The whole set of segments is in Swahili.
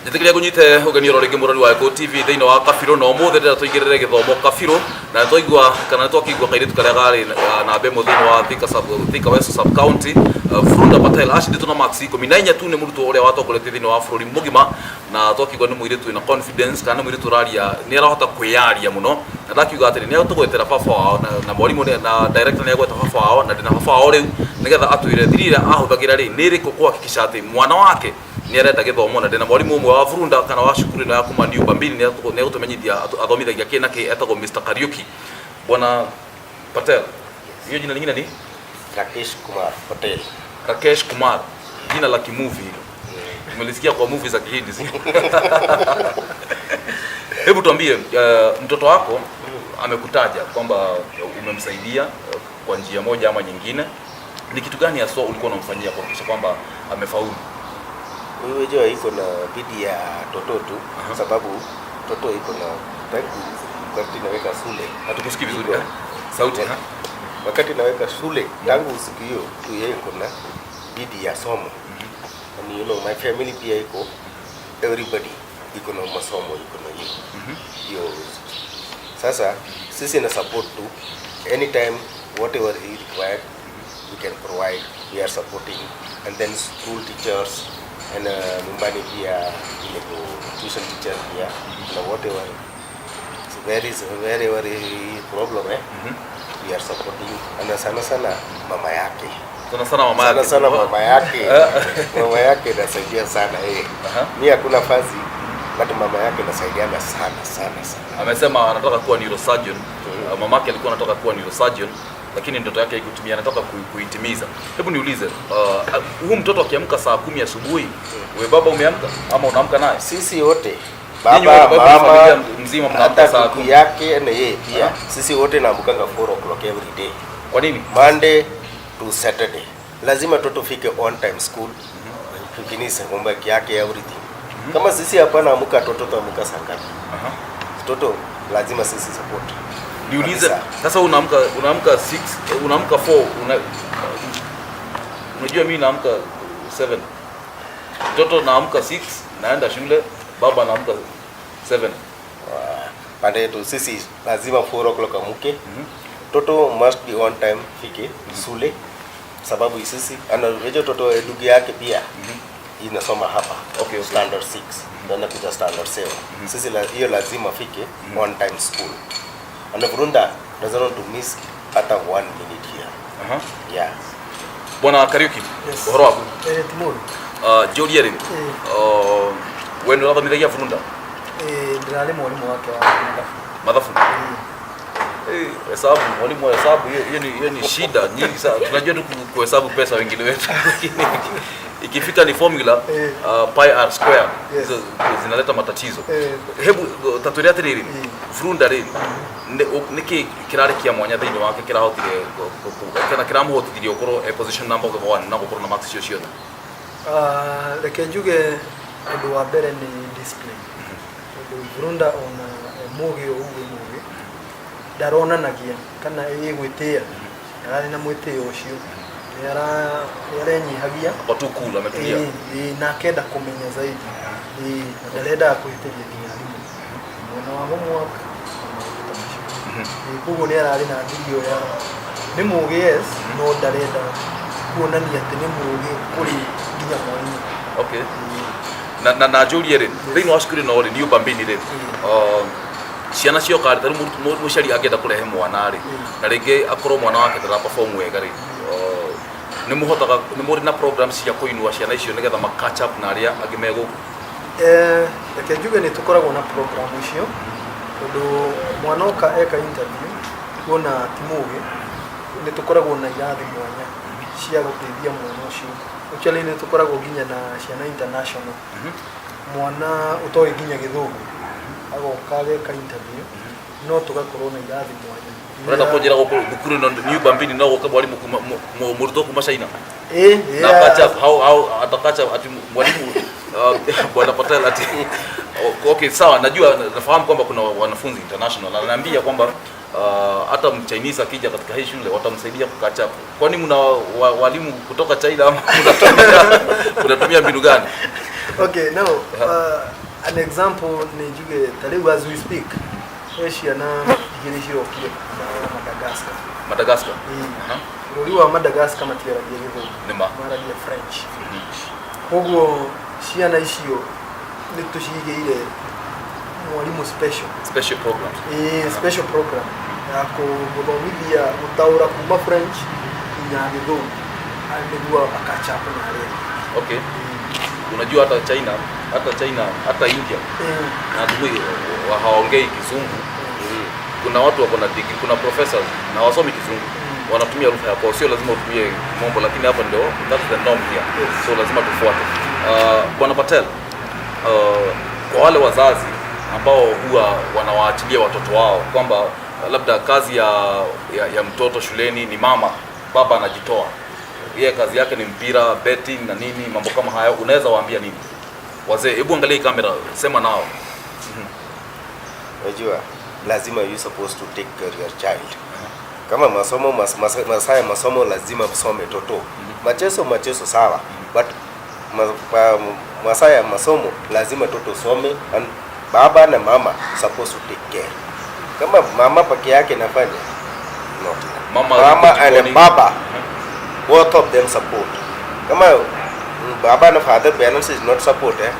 Njĩtĩkĩria ngũnyite ũgeni oro rĩngĩ mũrori wa Gĩkũyũ TV thĩinĩ wa Kabirũ, na ũmũthĩ ndĩrenda tũingĩrĩre gĩthomo Kabirũ, na nĩtwaigua kana nĩtwakĩigua kairĩtu karĩa karĩ namba ĩmwe thĩinĩ wa Thika West Sub County, Vrunda Patel acindĩtwo na marks 14 tu nĩ mũrutwo ũrĩa watongoretie thĩinĩ wa bũrũri mũgima, na twakĩigua nĩ mũirĩtu wĩna confidence kana nĩ mũirĩtu ũraria, nĩ arahota kwĩyaria mũno, na ndakiuga atĩrĩ nĩ atũgwetera baba wao na mwarimũ na director nĩ agweta baba wao, na ndĩna baba wao rĩu nĩgetha atwĩre thiri ĩrĩa ahũthagĩra rĩ nĩ ĩrĩkũ kũhakikisha atĩ mwana wake nĩ arenda gĩthomo. Na ndĩna mwarimũ ũmwe wa Vrunda kana wa cukuru ĩno ya kuma New Bambini, nĩ egũtũmenyithia athomithagia kĩ na kĩ, etagwo Mr. Kariuki. Bwana Patel, hiyo jina lingine ni? Rakesh Kumar Patel. Rakesh Kumar, jina la kimovie hilo. Umelisikia kwa movie za Kihindi, si? Hebu tuambie, mtoto wako amekutaja kwamba umemsaidia kwa njia moja ama nyingine. Ni kitu gani haswa ulikuwa unamfanyia kuhakikisha kwamba amefaulu? Huyu jua iko na bidii ya toto tu, sababu toto iko na tangu wakati naweka shule. Hatukusikii vizuri, eh? Sauti ha? Wakati naweka shule, tangu siku hiyo tu yeye iko na bidii ya somo. And you know my family pia iko, everybody iko na masomo, iko na hiyo hiyo. Sasa sisi na support tu anytime, whatever he required, we can provide, we are supporting. And then school teachers and nyumbani pia ile ko tuition teacher pia na whatever, it's very very very problem, eh, we are supporting. And sana sana mama yake. Sana sana mama Sana yake. Sana mama yake, mama yake inasaidia sana, eh. Mi hakuna fazi, but mama yake inasaidiana sana sana sana. Amesema anataka kuwa neurosurgeon. Mamake alikuwa anataka kuwa neurosurgeon, lakini ndoto yake haikutimia, anataka kuitimiza. Hebu niulize, huu mtoto akiamka saa 10 asubuhi, wewe baba umeamka ama unaamka naye? Sisi wote, Nyinyi baba, wote, baba, mama, familia mzima mnaamka hata saa ndugu 10? Yake na yeye pia. Sisi wote naamkanga 4 o'clock every day. Kwa nini? Monday to Saturday, lazima toto fike on time school, finish homework yake, everything. Kama sisi hapana amuka, toto tuamuka saa ngapi? Toto lazima sisi support. Niulize, Kabisa. Sasa unaamka 6, unaamka 4, unajua mimi naamka 7. Mtoto naamka 6, naenda shule, baba naamka 7. Pande yetu sisi lazima 4 o'clock amuke. Toto must be on time fike shule, sababu sisi anajua toto ndugu yake pia inasoma hapa standard 6, ndio kuja standard 7. Sisi hiyo lazima fike on time school, and Vrunda doesn't want to miss hata one minute here. Yeah. Bwana Kariuki, Yes. ũhoro waku? Eh, Timuru. Njũrie rĩ, we nĩ ũrathomithagia Vrunda? Eh, ndĩrarĩ mwarimũ wake wa mathabu. Mathabu? Eh, hesabu, mwalimu wa hesabu, hiyo ni shida nyingi sana. Tunajua tu kuhesabu pesa wengine wetu. Lakini ikifika ni formula, pi r square, hizo zinaleta matatizo. Hebu tatwĩre atĩrĩrĩ, Vrunda rĩ, nĩkĩ kĩrarĩ kĩa mwanya thĩinĩ wake kĩrahotire kana kĩramũhotithirie gũkorwo e position number one na gũkorwo na marks icio ciothe? Ah, reke njuge ũndũ wa mbere nĩ discipline, tondũ Vrunda ona e mũgĩ o ũguo mũgĩ, ndaronanagia kana ĩ gwĩtĩĩa, ndararĩ na mwĩtĩo ũcio, nĩ arenyihagia. Ako tu cool, ametulia. Ĩĩ, na akenda kũmenya zaidi. Ĩĩ, na ndarendaga kũhĩtĩria nginya arimũ mwena wa homework na maũndũ ta macio. Ĩĩ, koguo nĩ ararĩ na thiri ĩyo ya nĩ mũgĩ, yes, no ndarenda kuonania atĩ nĩ mũgĩ kũrĩ nginya mwarimũ. Na njũrie rĩ, thĩinĩ wa cukuru ĩno rĩ, New Bambini rĩ, ciana cioka rĩ, ta rĩu mũciari angĩenda kũrehe mwana rĩ, na rĩngĩ akorwo mwana wake ndara perform wega rĩ, nĩ mũhotaga, nĩ mũrĩ na programs cia kũinua ciana icio nĩgetha ma catch up na arĩa angĩ me gũkũ? Eh, reke njuge nĩ tũkoragwo na program icio, tondũ mwana oka eka interview tuona ti mũgĩ, nĩ tũkoragwo na irathi mwanya cia gũteithia mwana ũcio. Actually nĩ tũkoragwo nginya na ciana international, mwana ũtoĩ nginya Gĩthũngũ agoka ageka interview, no tũgakorwo na irathi mwanya. Ũrenda kũnjĩra gũkũ thukuru ĩno New Bambini no gũke mwarimu kuma mũrutwo kuma China Ĩ, na catch up? How ata catch up? Ati mwalimu, bwana Patel, ati okay, sawa, najua, nafahamu kwamba kuna wanafunzi international, na ananiambia kwamba hata mchinese akija katika hii shule watamsaidia ku catch up. Kwani mna walimu kutoka China ama mnatumia mbinu gani? Okay, now an example nĩ njuge ta rĩu as we speak he ciana igĩrĩ cirokire kuma Madagascar. Madagascar. Ĩĩ. Aha. Bũrũri wa Madagascar matiaragia Gĩthũngũ, Nĩma. maragia French. Koguo ciana icio nĩ tũcigĩire mwarimũ special. Special programs. Ĩĩ, special program ya kũmũthomithia gũtaũra kuma French nginya Gĩthũngũ nĩguo akachapa na arĩa angĩ. Okay. Unajua hata China, hata India na adui hawaongei Kizungu. Kuna watu wako na degree, kuna professors na wasomi Kizungu, wanatumia lugha ya kwao. Sio lazima utumie Kimombo, lakini hapa ndio that's the norm here. Yes. So lazima tufuate. Bwana Patel, kwa wale wazazi ambao huwa wanawaachilia watoto wao kwamba labda kazi ya mtoto shuleni ni mama, baba anajitoa, yeye kazi yake ni mpira, betting na nini, mambo kama hayo, unaweza waambia nini wazee? Hebu angalia hii kamera, sema nao. Unajua lazima you supposed to take care your child. Kama masomo masaa ya masomo lazima msome toto. Machezo machezo sawa, but masaa ya masomo lazima toto some and baba na mama supposed to take care. Kama mama peke yake nafanya no. Mama Mama yuko and jikoni. Baba, both of them support. Kama baba na father balance is not support, eh?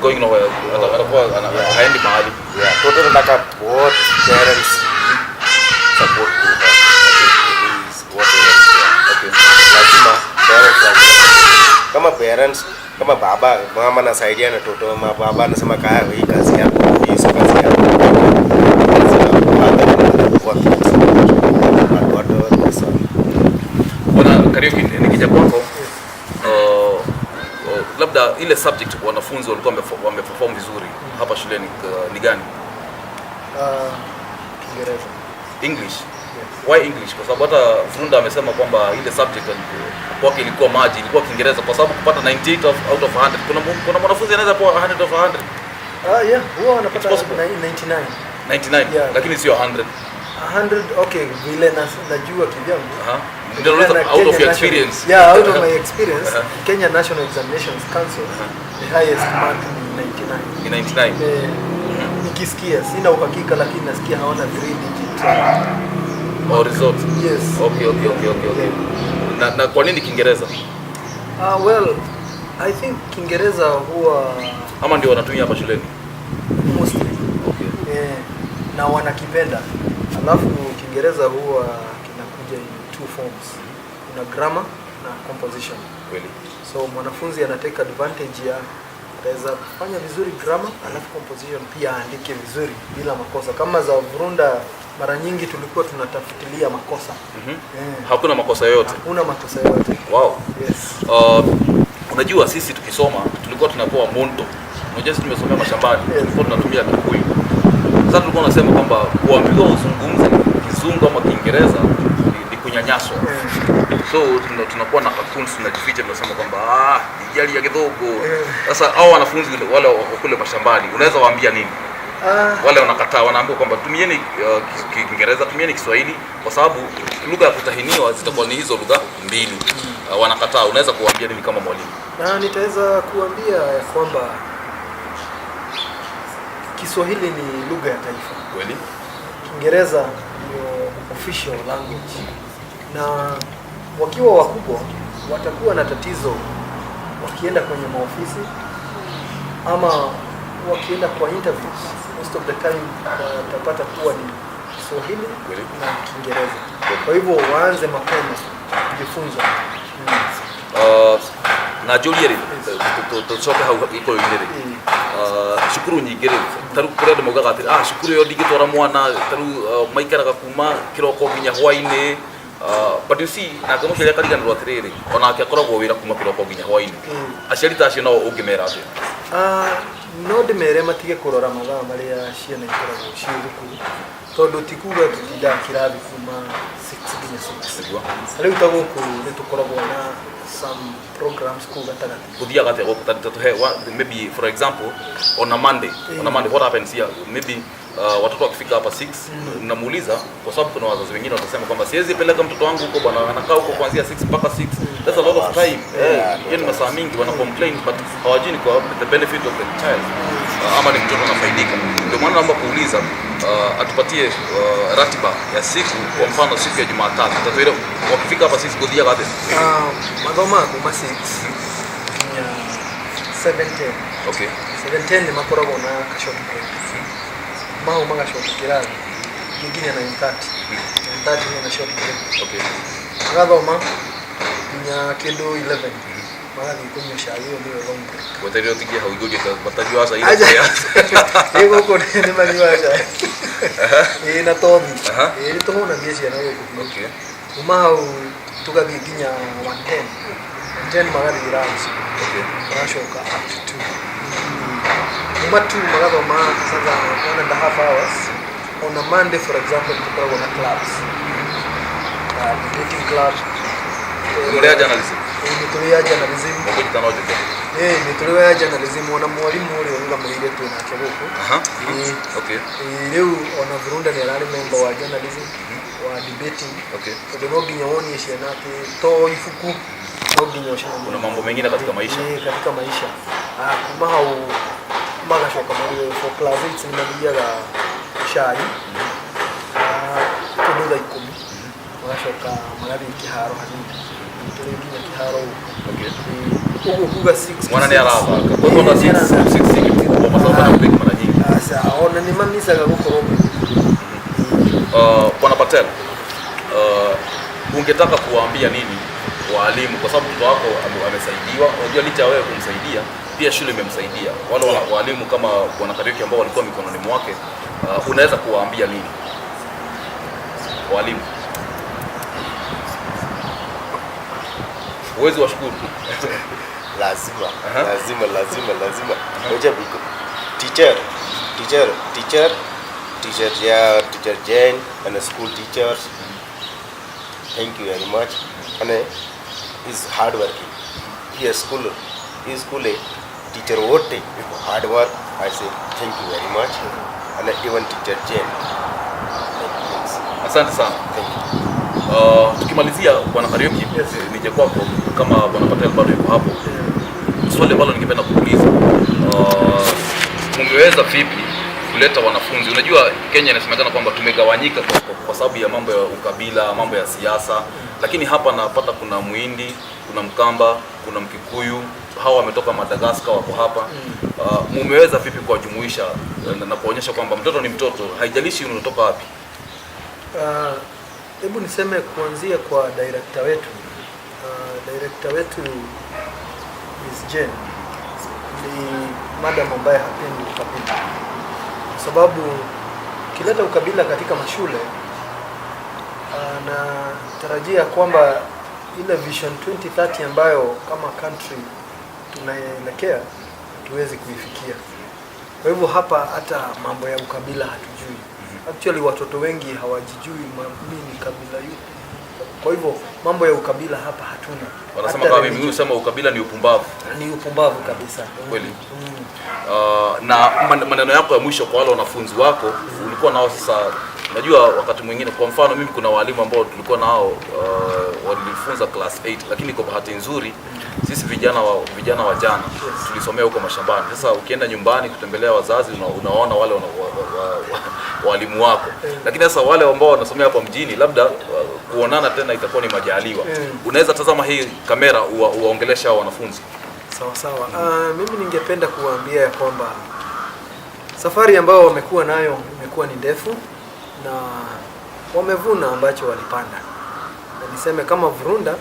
Going nowhere, atakuwa haendi mahali. Yeah, total nataka both parents support to her. Okay, is whatever is there. Lazima parents lazima. Kama parents, kama baba mama anasaidia na toto, ma baba anasema kaya hii kazi yako, hii sio kazi yako. Lazima father and mother both support. But whatever the son. Bwana Kariuki, nikija kwako, labda ile subject wanafunzi walikuwa wameperform vizuri hapa shuleni ni gani? Kiingereza. English. Yes. Why English? Kwa sababu hata Funda amesema kwamba ile subject kwake ilikuwa maji, ilikuwa Kiingereza, kwa sababu kupata 98 out of 100. Kuna mwanafunzi anaweza kuwa 100 of 100. Ah, yeah, huwa wanapata It's possible. 99. 99, Yeah. lakini sio 100. 100, okay, vile najua kivyangu. Aha. Ndio nauliza, Na out of Kenya your National- experience. Yeah, out of my experience, Kenya National Examinations Council, the highest mark ni 99. Ni 99. Eh, nikisikia, sina uhakika, lakini nasikia hawana 3 digit. Oh, result. Yes. Okay. Na kwa nini Kiingereza? Well, I think Kiingereza huwa Ama ndio wanatumia hapa shuleni? Mostly. Okay. Eh, na wanakipenda. Alafu Kiingereza huwa kinakuja in two forms. Kuna grammar na composition. Kweli. So mwanafunzi ana take advantage ya ataweza kufanya vizuri grammar, alafu composition pia aandike vizuri bila makosa. Kama za Vrunda mara nyingi tulikuwa tunatafutilia makosa. Eh, Hakuna makosa yoyote. hakuna makosa yoyote. Wow. Yes. Unajua sisi tukisoma tulikuwa tunapewa monto. Unajua sisi tumesomea mashambani, tulikuwa tunatumia Kikuyu. Sasa tulikuwa tunasema kwamba kuambiwa uzungumze Kizungu ama Kiingereza ni kunyanyaswa. So tunakuwa na cartoons, tunajificha, tunasema kwamba ah, ni ya kidogo. Sasa hao wanafunzi wale wako kule mashambani, unaweza waambia nini? Ah, Wale wanakataa, wanaambiwa kwamba tumieni Kiingereza, tumieni Kiswahili kwa sababu lugha ya kutahiniwa zitakuwa ni hizo lugha mbili. Wanakataa, unaweza kuwaambia nini kama mwalimu? Na nitaweza kuambia ya kwamba Kiswahili ni lugha ya taifa. Kweli? Kiingereza ndio official language, na wakiwa wakubwa watakuwa na tatizo wakienda kwenye maofisi ama wakienda kwa interviews, most of the time watapata kuwa ni Kiswahili Kweli. na Kiingereza. Kwa hivyo waanze mapema kujifunza. Na njũrie rĩ, tũcoke hau gĩkũyũ-inĩ rĩ, cukuru nyingĩ rĩ, ta rĩu kũrĩ andũ maugaga atĩrĩ, ah, cukuru ĩyo ndingĩtwara mwana, ta rĩu maikaraga kuma kĩroko nginya hwainĩ. But you see, nake mũciari akariganĩrwo atĩrĩrĩ, onake akoragwo wĩra kuma kĩroko nginya hwainĩ. Aciari ta acio nao ũngĩmera atĩa? Ah, no ndĩmere matige kũrora mathaa marĩa ciana ikoragwo ciĩ thukuru, tondũ ti kuga tũtindaga kĩrathi kuma 6 nginya 6. Nĩguo. Rĩu ta gũkũ nĩ tũkoragwo na some programs kũu gatagatĩ. Gũthiaga atĩa gũkũ? Ta tuhe maybe for example on a Monday, on a Monday what happens here? Maybe watoto wakifika hapa 6, namuuliza kwa sababu kuna wazazi wengine watasema kwamba siwezi peleka mtoto wangu huko bwana, anakaa huko kuanzia 6 mpaka 6. That's a lot of time. Yeah, Hiyo ni masaa mingi wana complain, but hawajui ni kwa the benefit of the child, ama ni mtoto anafaidika. Ndio maana naomba kuuliza atupatie ratiba ya siku, kwa mfano siku ya Jumatatu. Tatuire wakifika hapa sisi kuthia gathi. Mathomaga kuma 6 nginya 7:10. 7:10 nĩ makoragwo na ka short break, mau magacoka kĩrathi nginya 9:30. 9:30 mena short break. Magathoma nginya kĩndũ 11, magathiĩ kũnyua cai. Ĩyo nĩyo long break. Weterere utigie hau igũrie matajua cai. Aja. Ĩ gũkũ nĩ manyuaga cai, ĩ na tothi. Ĩ nĩ tũhũnagie ciana gũkũ biũ. Kuma hau tũgathiĩ nginya 1:10. 1:10 magathiĩ lunch. Magacoka up to 2. Kuma 2 magathoma sasa 1.5 hours. On a Monday, for example, tukoragwo na clubs, debating club. Mũrĩ a journalism? Ĩ, nĩ tũrĩ a journalism. Mũkũnyita no njũke. Ĩ, nĩ tũrĩ a journalism, ona mwarimũ ũrĩa ũrũgamĩrĩire twĩ nake gũkũ. Ĩ. Ĩ, rĩu ona Burunda nĩ ararĩ member wa journalism, wa debating. Tondũ no nginya wonie ciana atĩ to ibuku, no nginya ũcemanie Kuna mambo mengine katika maisha. Ĩ, katika maisha. Ah, kuma hau magacoka marĩ for class 8 nĩ mathiaga cai. Ah, kĩndũ thaa 10 magacoka magathiĩ kĩharo hanini, tũrĩ nginya kĩharo gũkũ. Ĩ, ũguo kuga 6 Mwana nĩ arathaka. Kwa hivyo na 6 6 kwa masomo na break mara nyingi. Asa ona nĩ mamicaga gũkorwo. Bwana Patel, ungetaka kuwaambia nini waalimu, kwa sababu mtoto wako amesaidiwa? Unajua licha ya wewe kumsaidia, pia shule imemsaidia. Wale walimu kama Bwana Kariuki ambao walikuwa mikononi mwake, unaweza kuwaambia nini walimu? Huwezi washukuru? Lazima. Lazima, lazima, lazima. Ngoja biko teacher, teacher, teacher, teacher, yeah, teacher Jane and the school teachers, thank you very much. And is hard working here school, hii school teacher wote iko hard work. I say thank you very much. And even teacher Jane, thank you. Asante sana. Thank you. Tukimalizia Bwana Kariuki, Yes. nije kwako kama Bwana Patel bado yuko hapo. Swali ambalo ningependa kuuliza, mumeweza vipi kuleta wanafunzi? Unajua Kenya inasemekana kwamba tumegawanyika kwa sababu ya mambo ya ukabila, mambo ya siasa, lakini hapa napata kuna Muhindi, kuna Mkamba, kuna Mkikuyu, hawa wametoka Madagascar wako hapa. Mumeweza vipi kuwajumuisha na kuonyesha kwamba mtoto ni mtoto, haijalishi unatoka wapi? Hebu niseme kuanzia kwa director wetu. Director wetu Miss Jane ni madam ambaye hapendi ukabila, kwa sababu ukileta ukabila katika mashule, natarajia kwamba ile Vision 2030 ambayo kama country tunaelekea hatuwezi kuifikia. Kwa hivyo hapa hata mambo ya ukabila hatujui. Actually watoto wengi hawajijui, mimi ni kabila yupi. Kwa hivyo mambo ya ukabila hapa hatuna. Wanasema Hata kama mimi religion. husema ukabila ni upumbavu. Ni upumbavu kabisa. Kweli. Mm. Na maneno yako ya mwisho kwa wale wanafunzi wako ulikuwa nao sasa. Unajua wakati mwingine, kwa mfano mimi kuna walimu ambao tulikuwa nao walifunza class 8, lakini kwa bahati nzuri sisi vijana wa jana tulisomea huko mashambani. Sasa ukienda nyumbani kutembelea wazazi unaona wale walimu wako, lakini sasa wale ambao wanasomea hapa mjini labda kuonana tena itakuwa ni majaliwa. Unaweza tazama hii kamera uwaongelesha hao wanafunzi. Sawa sawa. Mimi ningependa kuwaambia ya kwamba safari ambayo wamekuwa nayo imekuwa ni ndefu na wamevuna ambacho walipanda. Na niseme kama Vurunda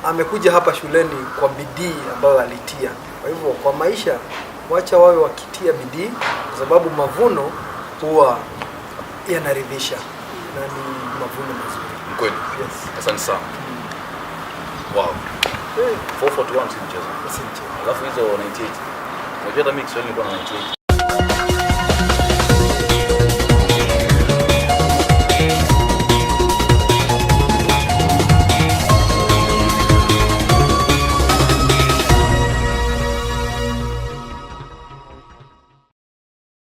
amekuja hapa shuleni kwa bidii ambayo alitia. Kwa hivyo kwa maisha, wacha wawe wakitia bidii, kwa sababu mavuno huwa yanaridhisha na ni mavuno mazuri. Ni kweli. Yes. Asante sana. Wow. Eh, 441 si mchezo. si mchezo. Alafu hizo 98. Unajua hata mimi Kiswahili nilikuwa na 98.